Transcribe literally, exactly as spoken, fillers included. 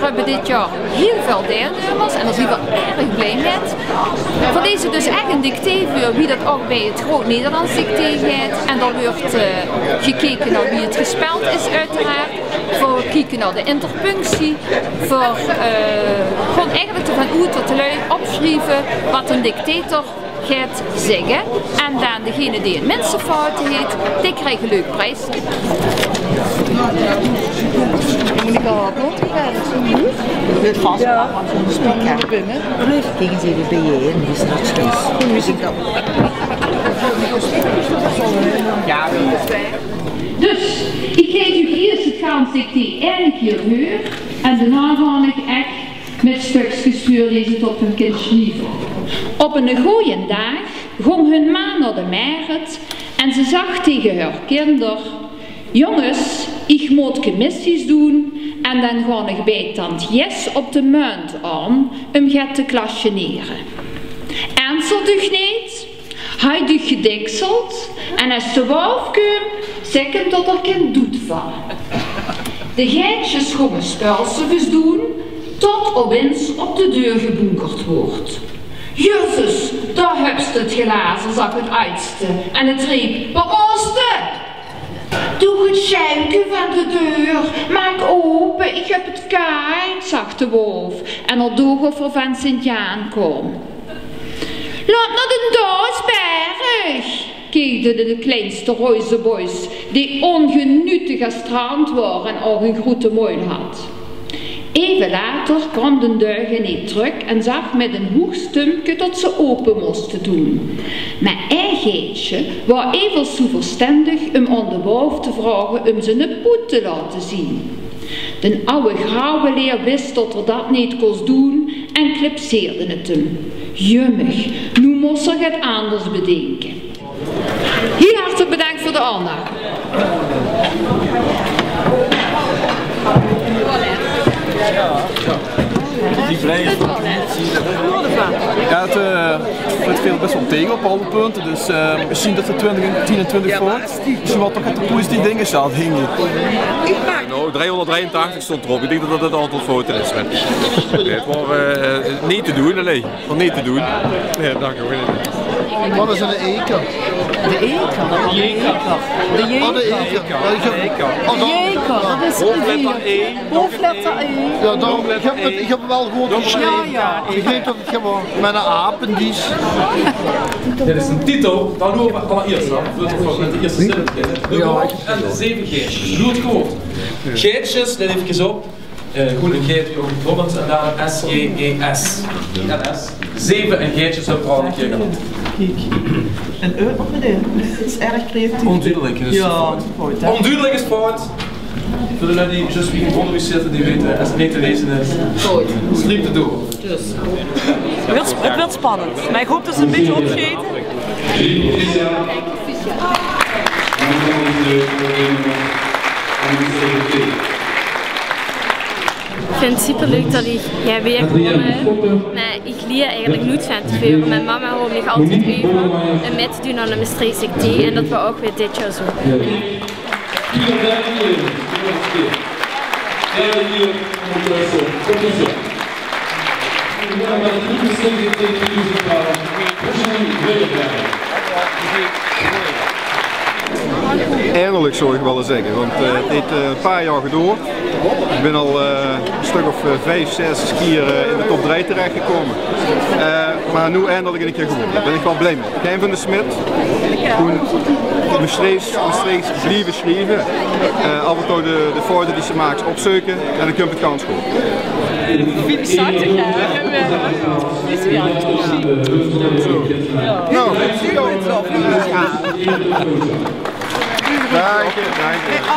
Veer höbbe dit jaor hiel väöl deilnummers en dao zeen veer erg blij mèt. Veer leze dus ech 'n dictee veur, wie dat ouch bij 't Groot Nederlands Dictee geit. En dao weurt, eh, gekeke nao wie 't gespeld is, oeteraard. Veer kieke nao de interpunctie. Veer, eh, gaon eigelik d'rvan oet dat de lui opsjrieve wat 'ne dictator geit zègke. En daan degene dee 't minste foute heet, dee krijg 'n leuk pries. Monique, al blond geverfd. Dit vas. Ja. Binne. Blijf, kiek ins eve bij je in, die is nog steeds. Jao. Dus, iech geef uuch iers 't gans dictee nog 'ne kier veur en daonao gaon iech ech mèt stökskes veurleze tot geer 't kint sjrieve. Op 'ne goojen daag góng hun ma nao de merret en ze zag tege häör kinder: "Jonges, iech moot kemissies doen en daan gaon iech bij tant Jes op de munt aon um get te klasjenere. Ernstig neet? Hei duuch gedikzeld en es de wolf kump, zègk 'm tot 'r kin doedvalle." De geitsjes gónge spulsukes doen, tot opins op de deur geboenkerd woort. "Jezus, dao höbs te 't glazer," zag 't ajdste en 't reep: "Wat moos te?" "Doe 't sjeike vaan de deur, maak ope, iech höb 't kaajd," zag de wolf en 'r doog of 'r vaan Sint-Jaan kaom. "Loop nao d'n Doosberg," keejde de kleinste Roizebois, dee ongenutig gestrand waor en ouch 'n groete moel had. Eve later kaom d'n duigeneet trök en zag mèt 'n hoeg stumke tot ze ope mooste doen. Meh ei geitsje waor evel zoe verstendig um aon de wolf te vraoge um ziene poet te laote zien. D'n awwe grauweleer wis tot 'r dat neet kós doen en klipseerde 't um. Jummig, noe mós 'r get aanders bedinke. Hiel hartelik bedaank veur de aandach. Jao, 't, eh, 't veel bès wel tege op alle punte, dus, eh, mesjiens tot 't twintig, tien en twintig fout. Mesjiens wel toch ech de positieve dinger zal hinge. Noe, driehonderddrieëntachtig stond d'rop. Iech dink tot dat 't aontal foute is, meh 't waor, eh, neet te doen, allee. Veur neet te doen. Jao, daank uuch wel. Wat is 'nen eker? De eker, dat is 'nen eker. De jeker. Oh, de eker. Jao, iech höb... Hoofdletter E. Hoofdletter E. Jao, daan, iech höb 't, iech höb 't wel good gesjreve. Jao, jao. Iech weit tot iech höb mèt 'nen apendies. Dit is 'nen titel, daan loere v'r alleriers aon. Veurtot v'r mèt de ierste zin beginne. De wolf en de zeve geitsjes. Loert good. Geitsjes, lèt eve op. Eh, good, 'n geit wie ouch Robbins en daan S J E S. I N S. Zeve en geitsjes höbbe v'r al 'ne kier gehad. Kiek. 'n Ö op 'n D. Dat is erg creatief. Oondudelik is de fout. Jao, fout, hè? Oondudelik is fout. Veur de lui die zjus wie in 't óngerwies zitte, die weite, es 't neet te leze is, streep 't door. 't Weurt, 't weurt spannend. Meh iech hoop tot ze 'n bitteke opsjete. Iech vin 't superleuk tot iech hei weer kóm. Meh iech lier eigelek noets vaan te veure. Mien mama haolt miech altied euver um mèt te doen aon de Mestreechs dictee. En dat waor ouch weer dit jaor zoe. Eindelek, zouw iech wel ins zègke, want, eh, 't heet, eh, 'n paar jaor gedoord. Iech bin al, eh, 'n stök of, eh, vief, zès kier, eh, in de top drei terechgekoume. Eh, meh noe eindelek 'ne kier gewonne. Dao bin iech wel blij mèt. Gein vaan de Smit. Gewoen Mestreechs, Mestreechs blieve sjrieve. Eh, aof en touw de, de foute die ste maaks opzeuke. En daan kump 't gans good. Iech vin 't zachtig, jao. Noe, daank uuch, daank uuch.